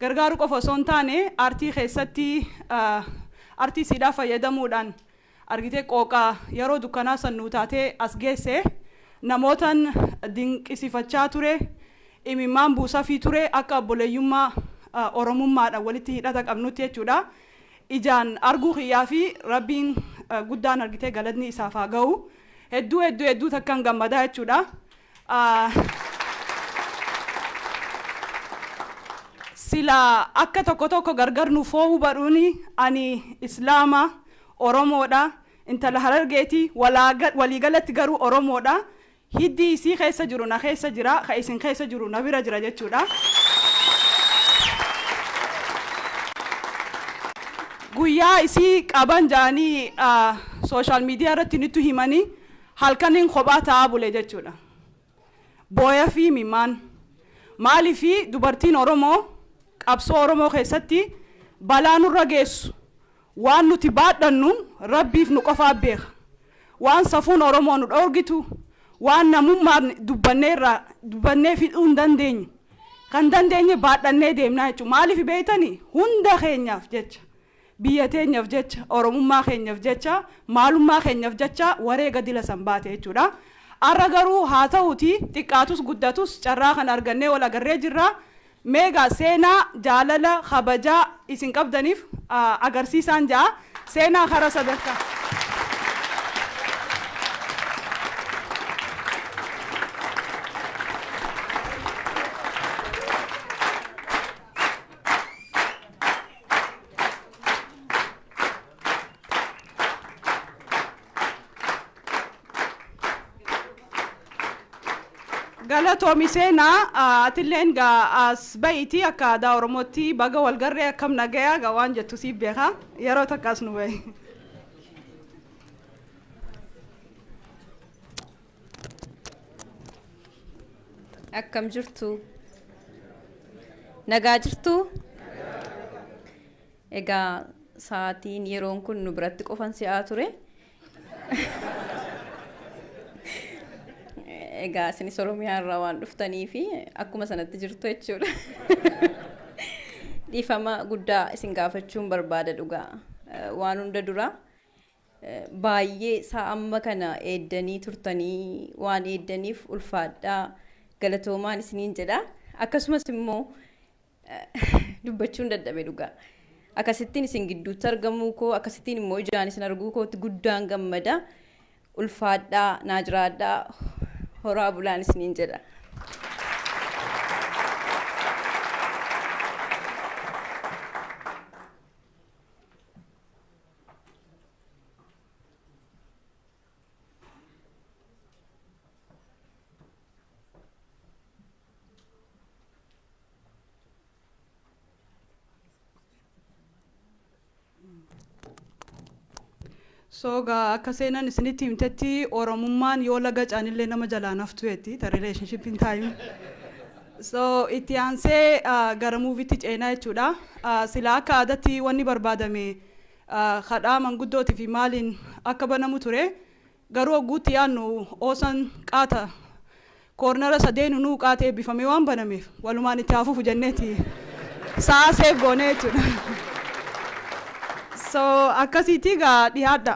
Gargaaruu qofa osoo hin taane, aartii keessatti artii isiidhaa fayyadamuudhaan argitee qooqa yeroo dukkanaa san nuu taatee as geesse. Namootan dinqisifachaa ture, imimmaan buusafii ture, akka obboleeyyummaa Oromummaadhaan walitti hidhata qabnutti jechuudha. Ijaan arguu kiyyaa fi Rabbiin guddaan argitee galatni isaaf haa ga'u. Hedduu hedduu hedduu takkan gammadaa jechuudha. Sila akka tokko tokko gargar nu foo'uu badhuuni, ani Islaama, Oromoodha, intala Harargeeti, waliigalatti garuu Oromoodha. Hiddi isii keessa jiru na keessa jira, ka isin keessa jiru na bira jira jechuudha. Guyyaa isii qaban ja'anii social media irratti nuttu himanii, halkaniin kophaa taa'aa bule jechuudha. Booya fi imimmaan. Maaliif? Dubartiin Oromoo qabsoo Oromoo keessatti balaa nurra geessu, waan nuti baadhannu Rabbiif nu qofaa beeka. Waan safuun Oromoo nu dhoorgitu, waan namummaan dubbannee irraa dubbannee fixuu hin dandeenyu. Kan dandeenye baadhannee deemnaa jechuudha. Maaliif beektani? Hunda keenyaaf jecha, biyya teenyaaf jecha, Oromummaa keenyaaf jecha, maalummaa keenyaaf jecha wareega dila san baate jechuudha. Har'a garuu haa ta'uuti, xiqqaatus guddatus carraa kana argannee wal agarree jirra. Meegaa seenaa jaalala kabajaa isin qabdaniif agarsiisaan ja'a. Seenaa kara sadarkaa. Galatoomi seenaa, atilleen gaa as ba'iiti akka aadaa Oromootti baga wal garree, akkam nagayaa gaa waan jettu siif beeka, yeroo takka as nu ba'i. Akkam jirtu? Nagaa jirtu? Egaa sa'aatiin yeroon kun nu biratti qofan si'aa ture. Egaa isinis Oromiyaa irraa waan dhuftanii fi akkuma sanatti jirtu jechuudha. Dhiifama guddaa isin gaafachuun barbaada dhugaa. Waan hunda dura baay'ee sa'a amma kana eeddanii turtanii waan eeddaniif ulfaadhaa, galatoomaan isiniin jedha. Akkasumas immoo dubbachuun dadhabe dhugaa. Akkasittiin isin gidduutti argamuu koo, akkasittiin immoo ijaan isin arguu kootti guddaan gammada. Ulfaadhaa, naa jiraadhaa, horaa bulaan isiniin jedha. So gaa akka seenan isinitti himtetti, Oromummaan yoo laga caanillee nama jalaa haftu jetti ta relationship in time. So itti aansee gara movietti ceenaa jechuudha. Sila akka aadaatti wanni barbaadame kadhaa manguddootii fi maaliin akka banamu ture. Garuu hogguutti yaadnu oosan qaata cornera sadeenunuu qaata eebbifamee waan banameef walumaan itti haa fufu jenneeti sa'a save goonee jechuudha. So akkasiiti gaa, dhiyaadha.